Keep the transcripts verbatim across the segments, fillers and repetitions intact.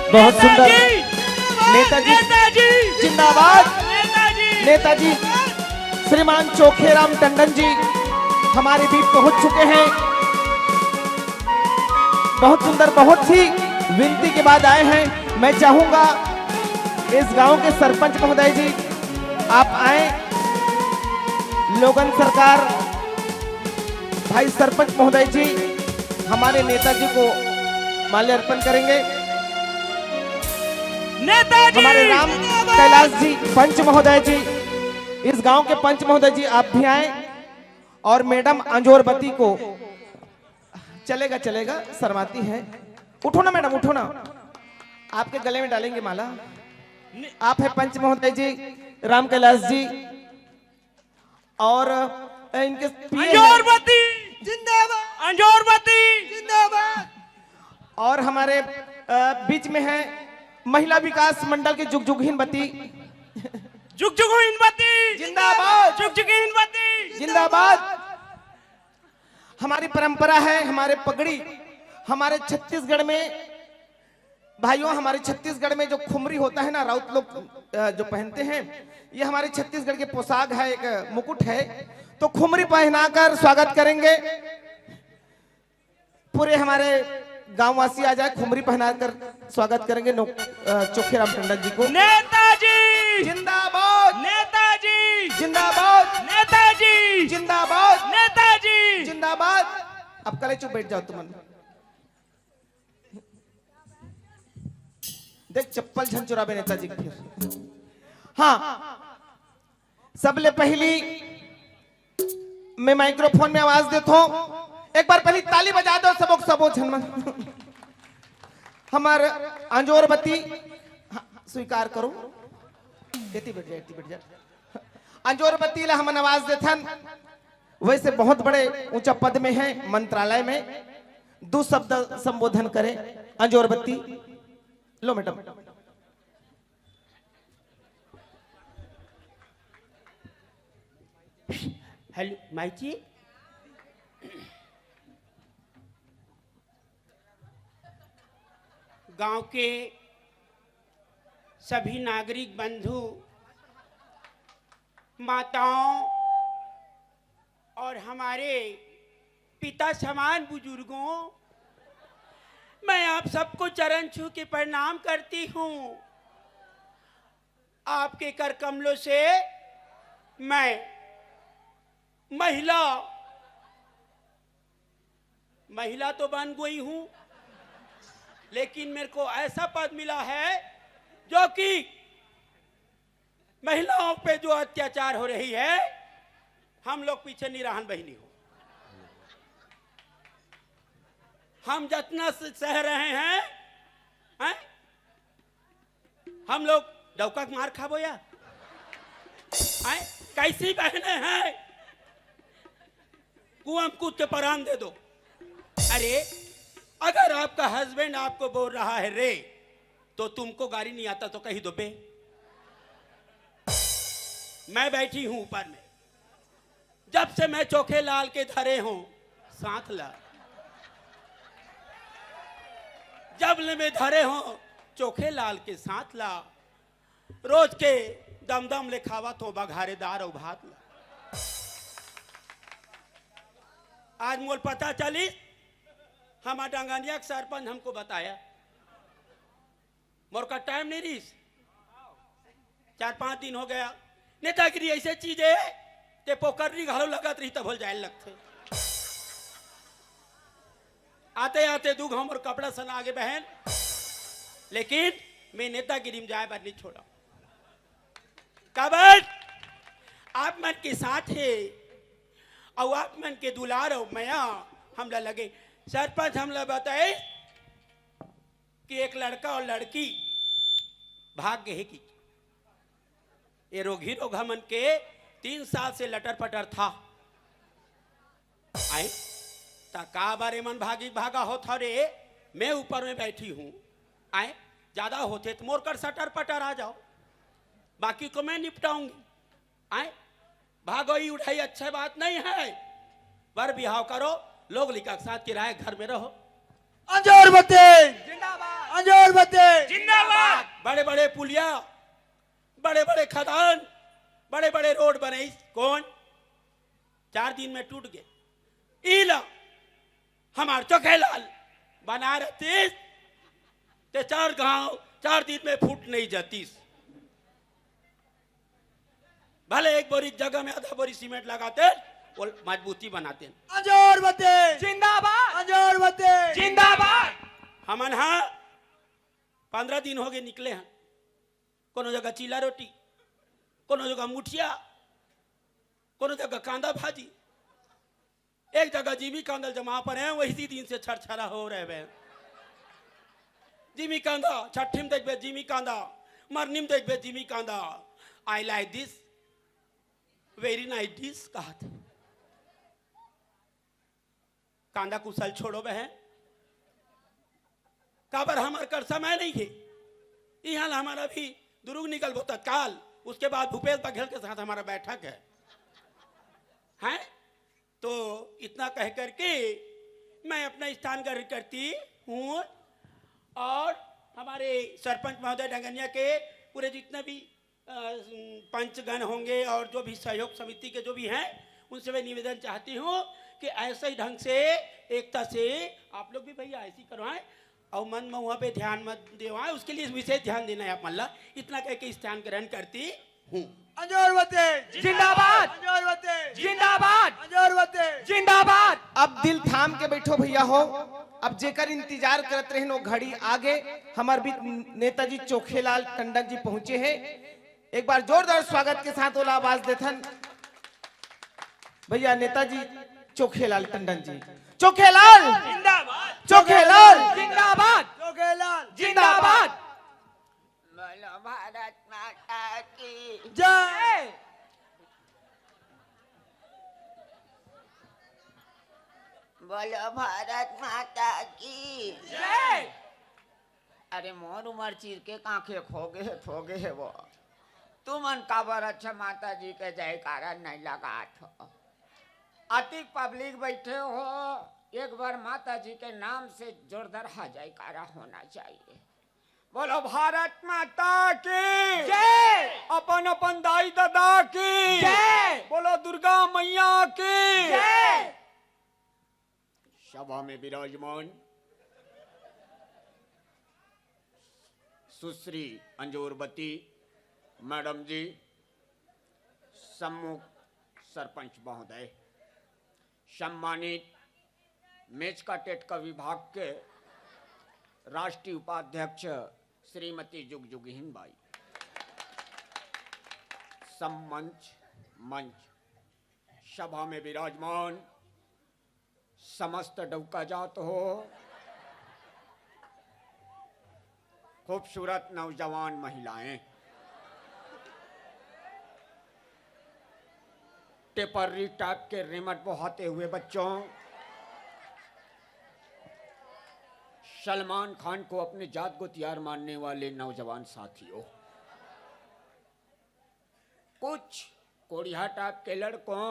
बहुत सुंदर। नेताजी, नेताजी जिंदाबाद। नेताजी, नेताजी। श्रीमान चोखेराम टंडन जी हमारे बीच पहुंच चुके हैं। बहुत सुंदर, बहुत ही विनती के बाद आए हैं। मैं चाहूंगा इस गांव के सरपंच महोदय जी आप आए। लोगन सरकार, भाई सरपंच महोदय जी हमारे नेताजी को माल्यार्पण करेंगे। नेताजी हमारे राम कैलाश जी पंच महोदय जी, इस गांव के पंच महोदय जी आप भी आए। और मैडम अंजोरबती को, चलेगा चलेगा, शर्माती है, उठो ना मैडम, उठो ना, आपके गले में डालेंगे माला। आप है पंच महोदय जी, राम कैलाश जी, और इनके पीए हैं। अंजोरबती जिंदाबाद। अंजोरबती जिंदाबाद। और हमारे बीच में है महिला विकास मंडल के जुगजुगहीन बती। जुगजुगहीन बती जिंदाबाद। जुगजुगहीन बती जिंदाबाद। हमारी परंपरा है, हमारे पगड़ी, हमारे छत्तीसगढ़ में भाइयों, हमारे छत्तीसगढ़ में जो खुमरी होता है ना, राउत लोग जो पहनते हैं, ये हमारे छत्तीसगढ़ के पोशाक है, एक मुकुट है। तो खुमरी पहनाकर स्वागत करेंगे। पूरे हमारे गांववासी आ जाए, खुमरी पहनाकर स्वागत करेंगे चोखेराम टंडन जी को। नेताजी जिंदाबाद। नेताजी जिंदाबाद। नेताजी जिंदाबाद। नेताजी जिंदाबाद। अब कले चुप बैठ जाओ तुमन। देख, चप्पल झन चुराबे नेताजी के फिर। हाँ, सबले पहली मैं माइक्रोफोन में आवाज देत हों, एक बार पहली ताली बजा दो सबो सबो झन मन। हमार अंजोरबती, हाँ, स्वीकार करो, एती बैठ जा, एती बैठ जा। अंजोरबती ला हमन आवाज देथन, वैसे बहुत बड़े ऊंचा पद में है, मंत्रालय में, दो शब्द संबोधन करें। अंजोरबती, लो मैडम। हेलो माई जी, गांव के सभी नागरिक बंधु, माताओं और हमारे पिता समान बुजुर्गों, मैं आप सबको चरण छू के प्रणाम करती हूँ। आपके कर कमलों से मैं महिला, महिला तो बन गई हूँ, लेकिन मेरे को ऐसा पद मिला है जो कि महिलाओं पे जो अत्याचार हो रही है, हम लोग पीछे नहीं रहन बहिनी हो। हम जितना स-, सह रहे हैं, हैं? हम लोग डौका के मार खाबो या? हैं? कैसी बहनें हैं? कुआं में कूद के परान दे दो। अरे, अगर आपका हस्बैंड आपको बोल रहा है रे, तो तुमको गाड़ी नहीं आता तो कही दो बे। मैं बैठी हूं ऊपर में, जब से मैं चोखे लाल के धरे हूं साथ ला, जब ले मैं धरे हूं चोखे लाल के साथ ला, रोज के दमदम ले खावत हों बघारेदार अउ भात ला। आज मोल पता चली, हमार डंगनिया के सरपंच हमको बताया, मोर का टाइम नहीं रहीस, चार पांच दिन हो गया। नेतागिरी ऐसे चीज है, ते पोकरनी घलो लगत रही तब हो जाए लगथे। आते आते दू घांव मोर कपड़ा सना आगे बहन, लेकिन मैं नेतागिरी में जाए बर नहीं छोड़ा। काबर आप मन के साथ है, अउ आप मन के दुलार अउ मया हमला लगे। सरपंच हमला बताए कि एक लड़का और लड़की भाग गए कि ये रोगी रोगा मन के तीन साल से लटर पटर था। आए, त का बारे मन भागी भागा होत हव रे? मैं ऊपर में बैठी हूँ। आए, ज्यादा होथे त मोर कर सटर पटर आ जाओ, बाकी को मैं निपटाऊंगी। आए, भागो, ई उठाई अच्छे बात नहीं है। बर बिहाव करो, लोग लिका के साथ किराए घर में रहो। अंजोर बत्ती जिंदाबाद। अंजोर बते। जिंदाबाद। बड़े बड़े पुलिया, बड़े बड़े खदान, बड़े बड़े रोड बनइस, कौन? चार दिन में टूट गे। इला हमार चोखेलाल बना रहतीस, ते चार गांव चार दिन में फूट नहीं जातीस। भले एक बोरी जगह में आधा बोरी सीमेंट लगाते, वो मजबूती बनाते। अंजोर बते। जिंदाबाद। अंजोर बते। जिंदाबाद। हमन हा पंद्रह दिन हो गए निकले हैं, कोनो जगह चीला रोटी, कोनो जगह मुठिया, कोनो जगह कांदा भाजी। एक जगह जिमी कांदा जमा पर है, वही दिन से छरछरा हो रहे बे। जिमी कांदा, छठी में देखबे जिमी कांदा, मरनी में देखबे जिमी कांदा। I like this, very nice dish कहत। कांदा कुशल छोड़ो बे, काबर हमार कर समय नहीं है। इहाँ ला हमारा भी दुरुग निकलबो तत्काल, उसके बाद भूपेश बघेल के साथ हमारा बैठक है। हैं? तो इतना कह करके मैं अपना स्थान ग्रहण करती हूँ और हमारे सरपंच महोदय डंगनिया के पूरे जितने भी, अ, पंचगण होंगे और जो भी सहयोग समिति के जो भी हैं, उनसे मैं निवेदन चाहती हूँ कि ऐसे ही ढंग से, एकता से आप लोग भी भैया ऐसी करवाएं और मन महुआ पे ध्यान मत देवाएं, उसके लिए विशेष ध्यान देना है आप मन ला। इतना कह के स्थान ग्रहण करती हूँ। अंजोर बते। जिंदाबाद। अंजोर बते। जिंदाबाद। अंजोर बते। जिंदाबाद। अब दिल थाम के बैठो भैया हो, अब जेकर इंतजार करत रहे वो घड़ी आगे, हमार बीच नेताजी चोखेलाल टंडन जी पहुंचे हैं। एक बार जोरदार स्वागत के साथ ओला आवाज देथन भैया नेताजी चोखेलाल टंडन जी। चोखेलाल। जिंदाबाद। चोखेलाल। जिंदाबाद। चोखेलाल। जिंदाबाद। बोलो भारत माता की जय। बोलो भारत माता की जय। अरे मोर उमर चीर के कांखे खोगे हे, खोगे हे वो। तुमन काबर अच्छा माता जी के जयकारा नहीं लगात हो? अतिक पब्लिक बैठे हो, एक बार माता जी के नाम से जोरदार हा जयकारा होना चाहिए। बोलो भारत माता की जय। अपन अपन दाई ददा की जय। बोलो दुर्गा मैया की जय। सभा में विराजमान सुश्री अंजोरवती मैडम जी, सम्मुख सरपंच महोदय, सम्मानित मेचका टेटका विभाग के राष्ट्रीय उपाध्यक्ष श्रीमती जुगजुगहीन बाई, सम्मंच मंच, सभा में विराजमान समस्त डौका जात हो, खूबसूरत नौजवान महिलाएं, टेपर्री टाइप के रेमट बहाते हुए बच्चों, सलमान खान को अपने जात गोतियार मानने वाले नौजवान साथियों, कुछ कोढ़िया टाइप के लड़कों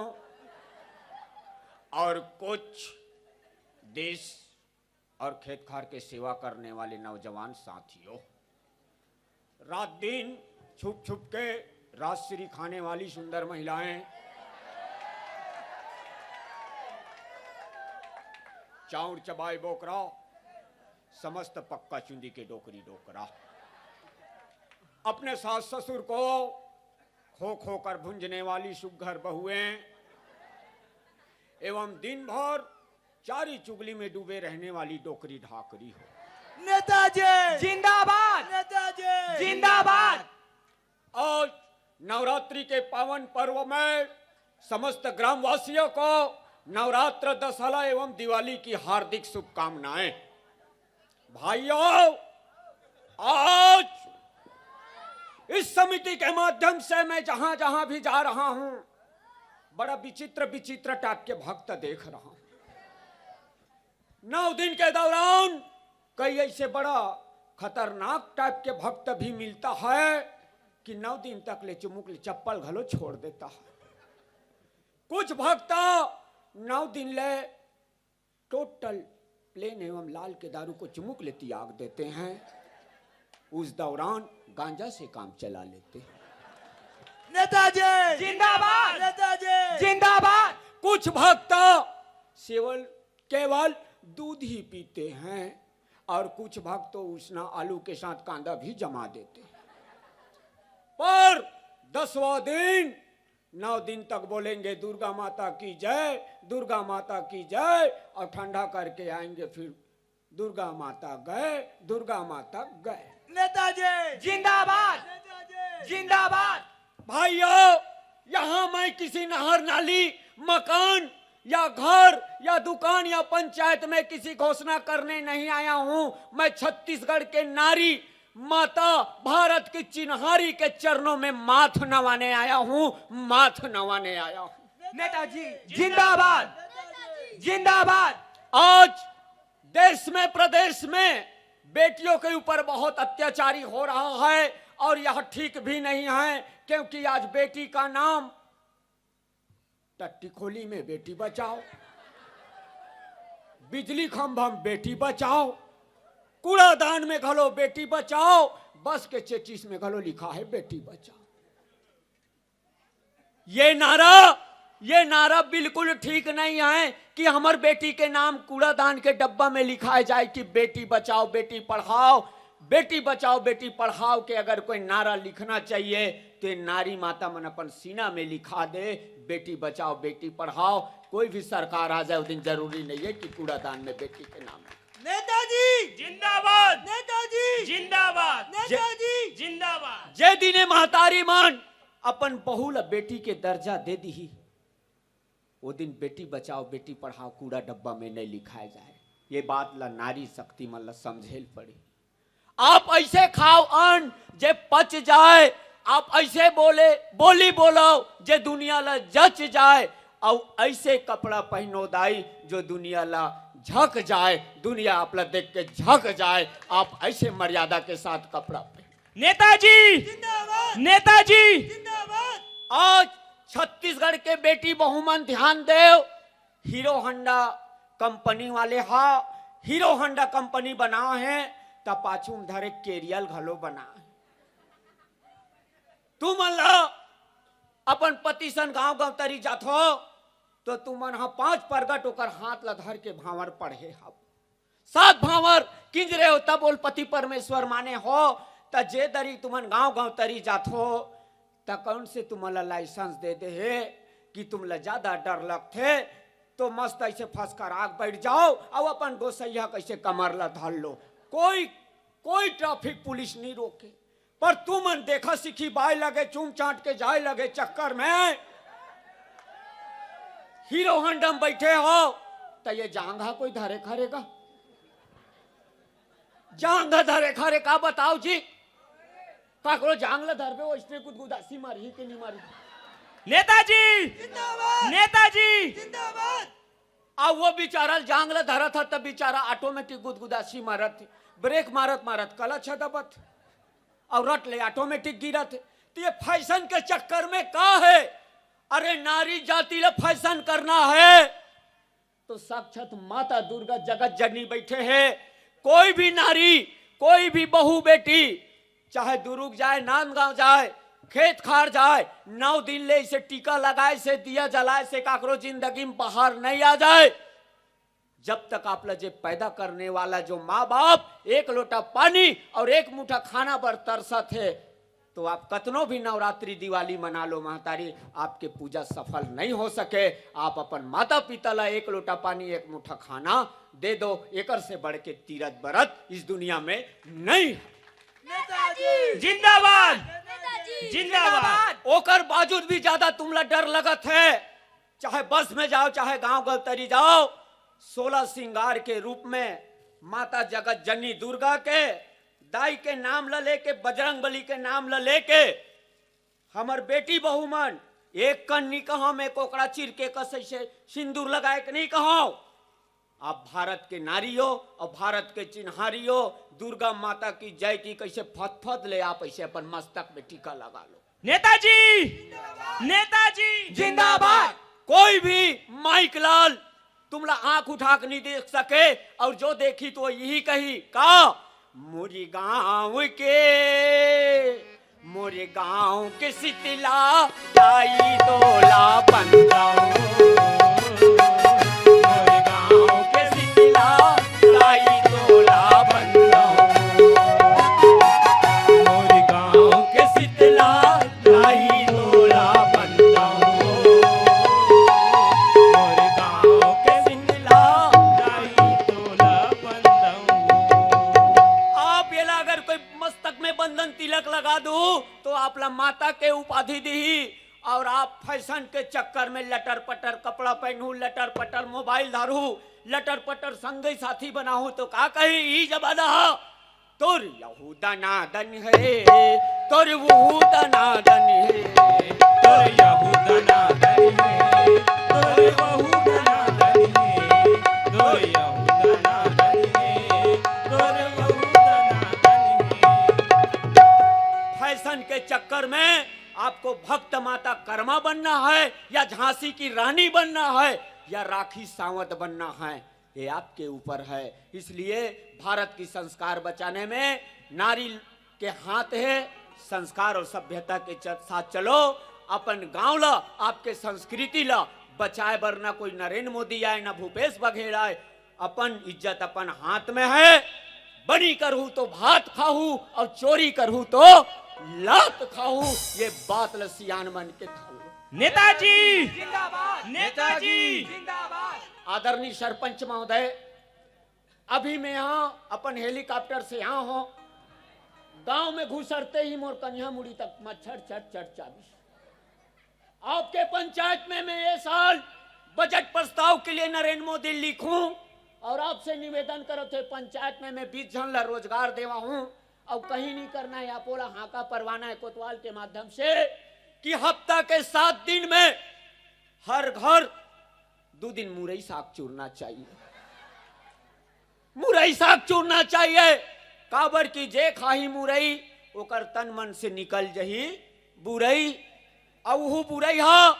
और कुछ देश और खेत खार के सेवा करने वाले नौजवान साथियों, रात दिन छुप छुप के राजश्री खाने वाली सुंदर महिलाएं, चाउर चबाए बोकरा, समस्त पक्का चुंदी के डोकरी डोकरा, अपने सास ससुर को खो खो कर भूंजने वाली सुघर बहुएं एवं दिन भर चारी चुगली में डूबे रहने वाली डोकरी ढाकरी हो। नेताजी जिंदाबाद। नेताजी जिंदाबाद। आज नवरात्रि के पावन पर्व में समस्त ग्रामवासियों को नवरात्र, दशहरा एवं दिवाली की हार्दिक शुभकामनाएं। भाइयों, आज इस समिति के माध्यम से मैं जहां जहां भी जा रहा हूं, बड़ा विचित्र विचित्र टाइप के भक्त देख रहा हूं। नौ दिन के दौरान कई ऐसे बड़ा खतरनाक टाइप के भक्त भी मिलता है कि नौ दिन तक ले चुमुक ले चप्पल घलो छोड़ देता है। कुछ भक्त नौ दिन ले टोटल प्लेन एवं लाल के दारू को चुमुक ले त्याग देते हैं, उस दौरान गांजा से काम चला लेते हैं। नेताजी जिंदाबाद। नेताजी जिंदाबाद। कुछ भक्त सेवल केवल दूध ही पीते हैं और कुछ भक्त तो उसना आलू के साथ कांदा भी जमा देते हैं। पर दसवां दिन, नौ दिन तक बोलेंगे दुर्गा माता की जय, दुर्गा माता की जय, और ठंडा करके आएंगे फिर दुर्गा माता गए, दुर्गा माता गए। नेताजी जिंदाबाद। नेताजी जिंदाबाद। भाइयों, यहाँ मैं किसी नहर नाली, मकान या घर या दुकान या पंचायत में किसी घोषणा करने नहीं आया हूँ। मैं छत्तीसगढ़ के नारी माता, भारत की चिन्हारी के चरणों में माथ नवाने आया हूँ, माथ नवाने आया हूँ। नेताजी जिंदाबाद। जिंदाबाद। आज देश में, प्रदेश में बेटियों के ऊपर बहुत अत्याचारी हो रहा है और यह ठीक भी नहीं है, क्योंकि आज बेटी का नाम टट्टी खोली में बेटी बचाओ, बिजली खंभा में बेटी बचाओ, कूड़ादान में घलो बेटी बचाओ, बस के चेचिस में घलो लिखा है बेटी बचाओ। ये नारा, ये नारा बिल्कुल ठीक नहीं है कि हमर बेटी के नाम कूड़ादान के डब्बा में लिखाए जाए कि बेटी बचाओ, बेटी पढ़ाओ। बेटी बचाओ, बेटी पढ़ाओ के अगर कोई नारा लिखना चाहिए तो ये नारी माता मन अपन सीना में लिखा दे, बेटी बचाओ, बेटी पढ़ाओ। कोई भी सरकार आ जाए, उस दिन जरूरी नहीं है कि कूड़ादान में बेटी के नाम लिखे। नेताजी जिंदाबाद। नेताजी जिंदाबाद। नेताजी जिंदाबाद। जे दिने महतारी मन अपन बहू ला बेटी के दर्जा दे दिही, वो दिन बेटी बचाओ, बेटी पढ़ाओ कूड़ा डब्बा में नहीं लिखाए जाए। ये बात ला नारी शक्ति मन ला समझे ल पड़ी। आप ऐसे खाओ अन्न जे पच जाए, आप ऐसे बोले, बोली बोलो जे दुनिया ला जच जाए, और ऐसे कपड़ा पहनो दाई जो दुनिया ला झक जाए, दुनिया आप ला देख के झक जाए। आप ऐसे मर्यादा के साथ कपड़ा पहनो। नेताजी जिंदाबाद। नेताजी जिंदाबाद। आज छत्तीसगढ़ के बेटी बहू मन ध्यान देव, हीरो होंडा कंपनी वाले हा, हीरो होंडा कंपनी बना है, त पाछू में धरे केरियल घलो बना है। तुमन ला अपन पति सन गांव गांव तरी जाथो, तो तुमन हा पांच परगट ओकर हाथ ला धर के भांवर पढ़े हव। सात भांवर किंजरे हो तब ओल पति परमेश्वर माने हो, त जे दरी तुमन गांव गांव तरी जाथो, त कौन से तुमन ला लाइसेंस दे दे हे कि तुम ला ज्यादा डर लगथे, तो मस्त ऐसे फसकर आग बैठ जाओ और अपन गोसैया कैसे कमर ला धर लो। कोई, कोई ट्रैफिक पुलिस नहीं रोके। पर तुमन देखा सीखी बाय लगे, चूम चाट के जाय लगे चक्कर में हीरो होंडा में बैठे हो, त ये जांघा कोई धरे खरेगा? जांघा धरे खरे का बताओ जी? काकरो जांग ला धरबे, वो इसने गुदगुदासी मारही के नहीं मारही? नेताजी जिंदाबाद। नेताजी जिंदाबाद। आ वो बेचारा जांग ला धरत ह, त बेचारा ऑटोमेटिक गुदगुदासी मारत, ब्रेक मारत मारत क्लच ह दबत, और रट ले ऑटोमेटिक गिरत। तो ये फैशन के चक्कर में का है? अरे, नारी जाति ला फैशन करना है तो साक्षात माता दुर्गा जगत जननी बैठे है। कोई भी नारी, कोई भी बहू बेटी, चाहे दुरुग जाए, नांदगांव जाए, खेत खार जाए, नौ दिन ले इसे टीका लगाए से, दिया जलाए से काकरो जिंदगी में बाहर नहीं आ जाए। जब तक आप ला जे पैदा करने वाला जो माँ बाप एक लोटा पानी और एक मुठा खाना बर तरसत है, तो आप कतनो भी नवरात्रि दिवाली मना लो महतारी, आपके पूजा सफल नहीं हो सके। आप अपन माता पिता ला एक लोटा पानी, एक मुठा खाना दे दो, एकर से बढ़ के तीरथ बरत इस दुनिया में नहीं है। नेताजी जिंदाबाद। नेताजी जिंदाबाद। ओकर बावजूद भी ज्यादा तुमला डर लगत है, चाहे बस में जाओ, चाहे गांव गलतरी जाओ, सोलह श्रृंगार के रूप में माता जगत जननी दुर्गा के, दाई के नाम ल लेके, बजरंग बली के नाम ल लेके, हमर बेटी बहू मन एक कन नी कहव, मैं कोकड़ा चीर के कस ऐसे सिंदूर लगाए के नहीं कहव। आप भारत के नारी हो और भारत के चिन्हारी हो। दुर्गा माता की जय की कैसे फतफत ले आप ऐसे अपन मस्तक में टीका लगा लो। नेताजी नेताजी जिंदाबाद। कोई भी माइक लाल तुमला आंख उठा के नहीं देख सके, और जो देखी तो यही कही का, मोरी गांव के, मोरे गांव के सितला, लाई तोला बंदाऊ। मोरे गांव के सितला, लाई तोला बंदाऊ। मोरे गांव के सितला, लाई तोला बंदाऊ। मोरे गांव के सितला, लाई तोला बंदाऊ। आप येला अगर कोई मस्तक में बंधन तिलक लगा दू, तो आप ला माता के उपाधि दीही, और आप फैशन के चक्कर में लटर पटर कपड़ा पहनू, लटर पटर मोबाइल धारू, लटर पटर संगी साथी बनाहू, तो का कही, ई जमाना ह। तोर यहू दनादन हे, तोर वहू दनादन हे। तोर यहू दनादन हे, तोर वहू दनादन हे। तोर यहू दनादन हे, तोर वहू दनादन हे। फैशन के चक्कर में आपको भक्त माता कर्मा बनना है, या झांसी की रानी बनना है, या राखी सावंत बनना है, ये आपके ऊपर है। इसलिए भारत की संस्कार बचाने में नारी के हाथ है। संस्कार और सभ्यता के च-, साथ चलो। अपन गांव ला, आपके संस्कृति ला बचाए बर ना कोई नरेंद्र मोदी आए, ना भूपेश बघेल आए। अपन इज्जत अपन हाथ में है। बनी करहू तो भात खाहू और चोरी करहू तो लात खाहू। ये बात ल सियान मन के धर लो। नेताजी जिंदाबाद। नेताजी जिंदाबाद। आदरणीय सरपंच महोदय, अभी मैं यहाँ अपन हेलीकॉप्टर से यहाँ हूँ, गांव में घुसरते ही मोर कन्या मुड़ी तक मच्छर चट चट चाबिस। आपके पंचायत में मैं ये साल बजट प्रस्ताव के लिए नरेंद्र मोदी लिखूं और आपसे निवेदन करत हे, पंचायत में मैं बीस झन ला रोजगार देवा हूं। और कहीं नहीं करना है, आप ओला हाका परवाना है कोतवाल के माध्यम से कि हफ्ता के सात दिन में हर घर दो दिन मुरई साग चुरना चाहिए। मुरई साग चुरना चाहिए, काबर कि जे खाही मुरई, ओकर तन मन से निकल जही बुरई। अउ उहू बुरई हा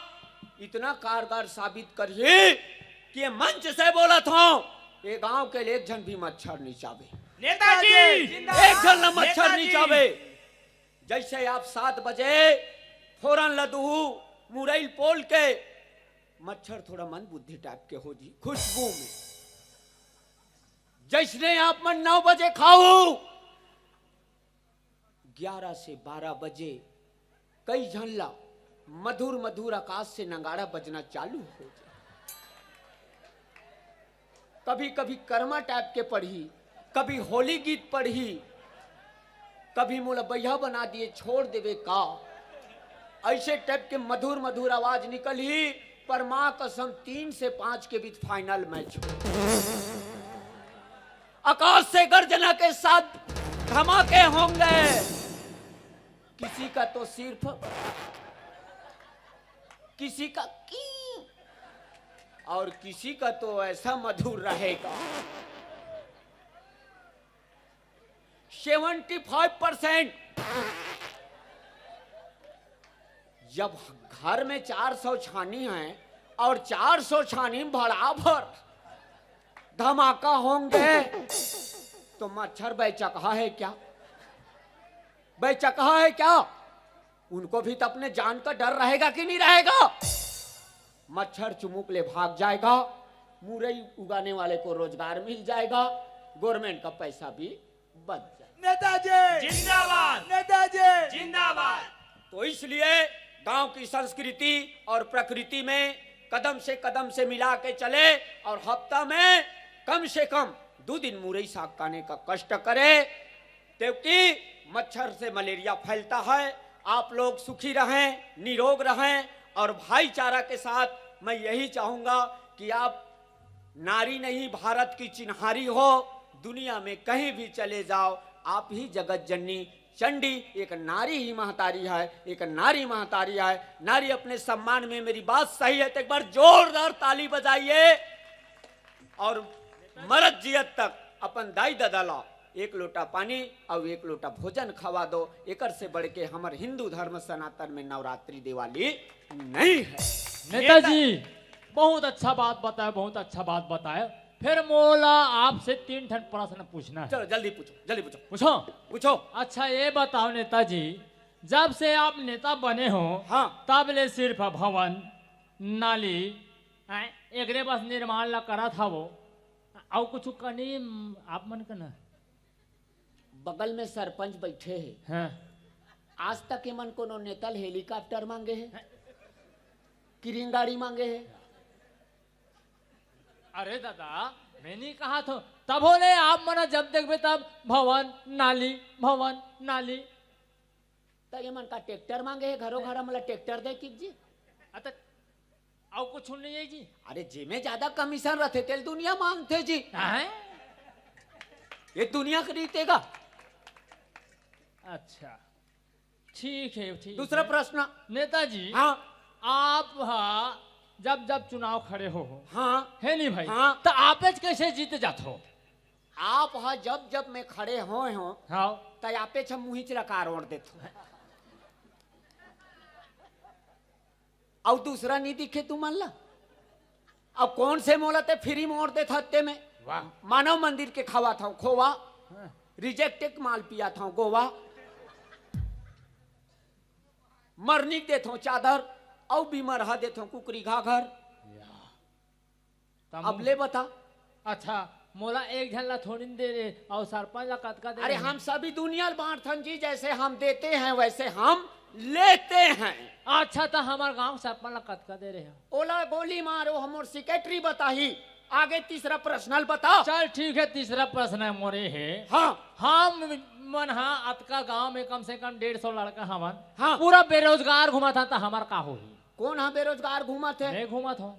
इतना कारगर साबित करही कि ये मंच से बोलत हूँ, ये गांव के एक झन भी मच्छर नहीं चावे। नेताजी जिंदाबाद। एक झन ला मच्छर नहीं चावे। जैसे आप सात बजे फोरन ल दुहू, मुरई ल पोल के, मच्छर थोड़ा मन बुद्धि टाइप के हो जी, खुशबू में। जैसने आप मन नौ बजे खाहू, ग्यारह से बारह बजे कई झन ला मधुर मधुर आकाश से नगाड़ा बजना चालू हो जाए। कभी कभी कर्मा टाइप के पढ़ी, कभी होली गीत पढ़ी, कभी मोला बइहा बना दिए छोड़ देवे का, ऐसे टाइप के मधुर मधुर आवाज निकलही। पर माँ कसम, तीन से पाँच के बीच फाइनल मैच हो। आकाश से गर्जना के साथ धमाके होंगे। किसी का तो सिर्फ, किसी का की, और किसी का तो ऐसा मधुर रहेगा। Seventy five percent. जब घर में चार सौ छानी है और चार सौ छानी में बराबर धमाका होंगे, तो मच्छर बेचकहा है क्या? बेचकहा है क्या? उनको भी तो अपने जान का डर रहेगा कि नहीं रहेगा? मच्छर चुमुक ले भाग जाएगा, मुरई उगाने वाले को रोजगार मिल जाएगा, गवर्नमेंट का पैसा भी बच जाएगा। नेताजी जिंदाबाद। नेताजी जिंदाबाद। तो इसलिए गांव की संस्कृति और प्रकृति में कदम से कदम से मिला के चले और हफ्ता में कम से कम दो दिन मुरई साग खाने का कष्ट करे, क्योंकि मच्छर से मलेरिया फैलता है। आप लोग सुखी रहें, निरोग रहें, और भाईचारा के साथ मैं यही चाहूंगा कि आप नारी नहीं, भारत की चिन्हारी हो, दुनिया में कहीं भी चले जाओ, आप ही जगत जननी चंडी, एक नारी ही महतारी है, एक नारी महतारी है। नारी अपने सम्मान में, मेरी बात सही है तो एक बार जोरदार ताली बजाइए। और मरत जियत तक अपन दाई ददा ला एक लोटा पानी और एक लोटा भोजन खवा दो, एकर से बढ़ के हमर हिंदू धर्म सनातन में नवरात्रि दिवाली नहीं है। नेताजी, बहुत अच्छा बात बताए, बहुत अच्छा बात बताए। फिर मोला आपसे तीन ठन प्रश्न पूछना है। चलो, जल्दी पूछो, जल्दी पूछो। पूछो। पूछो। अच्छा, ये बताओ नेताजी, जब से आप नेता बने हो, हाँ। तब ले सिर्फ भवन, नाली, आय, एकरे बस निर्माण ला करत हवो, अउ कुछ कनी आप मन के ना? बगल में सरपंच बैठे हे। हाँ। आज तक एमन कोनो नेता ले हेलीकॉप्टर मांगे हे, किरिंग गाड़ी मांगे हे? अरे दादा, मैं नहीं कहा थो, तभो ले आप मन जब देखबे तब भवन, नाली, भवन, नाली। त एमन का ट्रैक्टर मांगे हे, घरो घर हमला ट्रैक्टर दे कि जी? अत अउ कुछ नहीं है जी। अरे, जेमे ज्यादा कमीशन रथे, तेल दुनिया मांगथे जी। हैं? ये दुनिया के रीत हे गा। अच्छा, ठीक है, ठीक दूसरा है। प्रश्न। नेताजी, हाँ। आप हा जब जब चुनाव खड़े हो, हाँ। है नहीं भाई? हाँ। तो आपेच कैसे जीत जात हो? आप हा जब जब मैं खड़े होए हो, हाँ। तो आपेच हम मुहिच ला कार ओढ़ देत हो। अउ दूसरा नहीं दिखे तुमन ला? अब कौन से मोला ते फ्री में ओढ़ देत हत्ते में? वाह। मानव मंदिर के खवात हव खोवा, हाँ। रिजेक्टेड माल पियात हव गोवा, मरनी देत हव चादर, अउ बीमर हा देत हव कुकरी घाघर। या। तम अब ले बता। अच्छा, मोला एक झन ला थोड़ी न दे रे, अउ सरपंच ला कतका दे अरे, रे? हम सभी दुनिया ल बांटथन जी, जैसे हम देते हैं वैसे हम लेते हैं। अच्छा, त हमर गांव सरपंच ला कतका दे रे हो? ओला गोली मारो, हमर सेक्रेटरी बताही। आगे तीसरा प्रश्न ल बता। चल ठीक है, तीसरा प्रश्न है मोरे हे। हाँ। हम मन हा अतका गांव में कम से कम डेढ़ सौ लड़का हवन। हाँ। पूरा बेरोजगार घूमत हन, त हमर का होही? कौन हा बेरोजगार घूमत हे? मैं घूमत हूँ।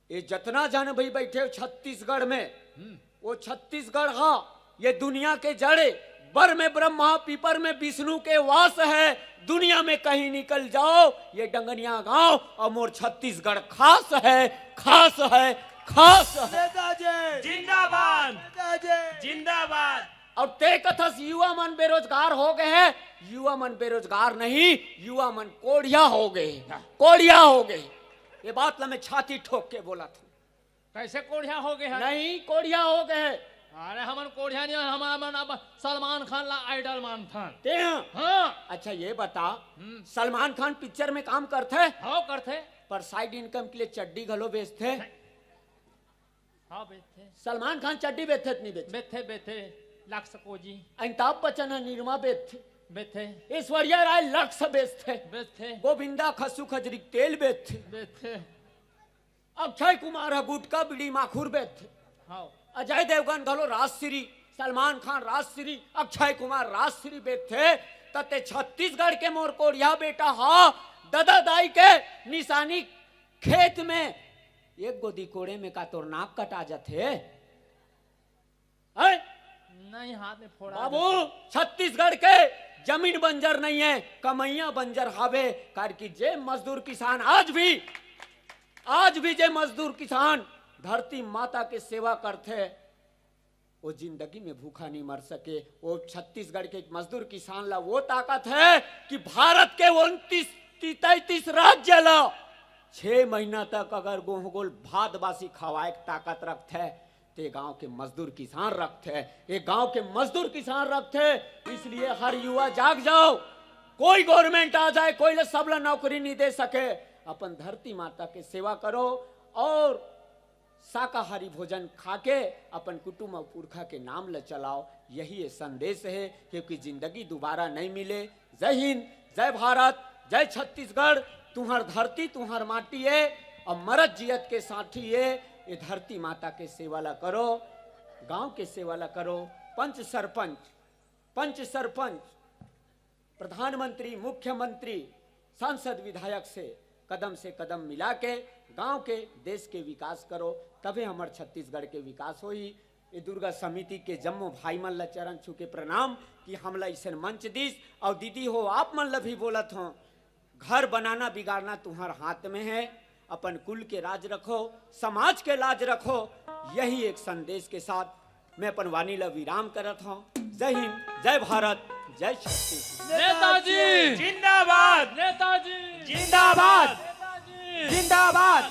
ये जतना जन भाई बैठे हो छत्तीसगढ़ में, हम्म। वो छत्तीसगढ़ हा, ये दुनिया के जड़े, बर में ब्रह्मा, पीपर में विष्णु के वास है। दुनिया में कहीं निकल जाओ, ये डंगनिया गांव अउ मोर छत्तीसगढ़ खास है, खास है, खास है। नेताजी जिंदाबाद। नेताजी जिंदाबाद। अउ ते कथस युवा मन बेरोजगार हो गए हैं, युवा मन बेरोजगार नहीं, युवा मन कोढ़िया हो गए, कोढ़िया हो गए। ये बात ला मैं छाती ठोक के बोलत हूँ। कैसे कोढ़िया हो गए हैं? नहीं, कोढ़िया हो गए हैं। अरे हमन कोढ़िया नहीं, हमन अब सलमान खान ला आइडल मानथन। ते हाँ? हाँ। अच्छा ये बता, हम्म। सलमान खान पिक्चर में काम करथे? हाँ, करथे। पर साइड इनकम के लिए चड्डी घलो बेचथे? हाँ, बेचथे। सलमान खान चड्डी बेचथे त नहीं बेचथे? बेचथे, बेचथे। Lux Cozi. अमिताभ बच्चन ह निरमा बेचथे। बेचथे। ऐश्वर्या राय लक्स बेचथे। बेचथे। गोविंदा खस्सू खजरी के तेल बेचथे। बेचथे। अक्षय कुमार ह गुटखा, बीड़ी, माखुर बेचथे। हाँ। अजय देवगन घलो राजश्री, सलमान खान राजश्री, अक्षय कुमार राजश्री बेचथे। त ते छत्तीसगढ़ के मोर कोढ़िया बेटा हा, ददा दाई के निशानी खेत में एक गोदी कोड़े में का तोर नाक कटा जाथे? हैं? नहीं, हाथ में फोड़ा बाबू, देते। छत्तीसगढ़ के जमीन बंजर नहीं है, कमैया बंजर हावे। काबर कि जे मजदूर किसान आज भी, आज भी जे मजदूर किसान धरती माता के सेवा करथे, वो जिंदगी में भूखा नहीं मर सके। वो छत्तीसगढ़ के एक मजदूर किसान ला वो ताकत है कि भारत के उनतीस, तैंतीस राज्य ला छह महीना तक अगर गोहूं गोल भात बासी खवाए के ताकत रखथे, ते गांव के मजदूर किसान रखथे, ये गांव के मजदूर किसान रखथे। इसलिए हर युवा जाग जाओ, कोई गवर्नमेंट आ जाए, कोई ले सब ला नौकरी नहीं दे सके। अपन धरती माता के सेवा करो और शाकाहारी भोजन खाके अपन कुटुंब अउ पुरखा के नाम ल चलाओ, यही ये संदेश हे, क्योंकि जिंदगी दोबारा नहीं मिले। जय हिंद, जय भारत, जय छत्तीसगढ़। तुम्हर धरती, तुम्हर माटी हे, अउ मरत जियत के साथी हे। ये धरती माता के सेवा ला करो, गांव के सेवा ला करो। पंच सरपंच, पंच सरपंच, प्रधानमंत्री, मुख्यमंत्री, सांसद, विधायक से कदम से कदम मिला के गांव के, देश के विकास करो, तभे हमर छत्तीसगढ़ के विकास होही। ये दुर्गा समिति के जम्मो भाई मन ला चरण छू के प्रणाम कि हमला अइसन मंच दिस। अउ दीदी हो, आप मन ला भी बोलत हों, घर बनाना बिगाड़ना तुम्हार हाथ में है। अपन कुल के लाज रखो, समाज के लाज रखो। यही एक संदेश के साथ मैं अपन वाणी ला विराम करत हूँ। जय हिंद, जय भारत, जय छत्तीसगढ़। नेताजी जिंदाबाद। नेताजी जिंदाबाद। नेताजी जिंदाबाद।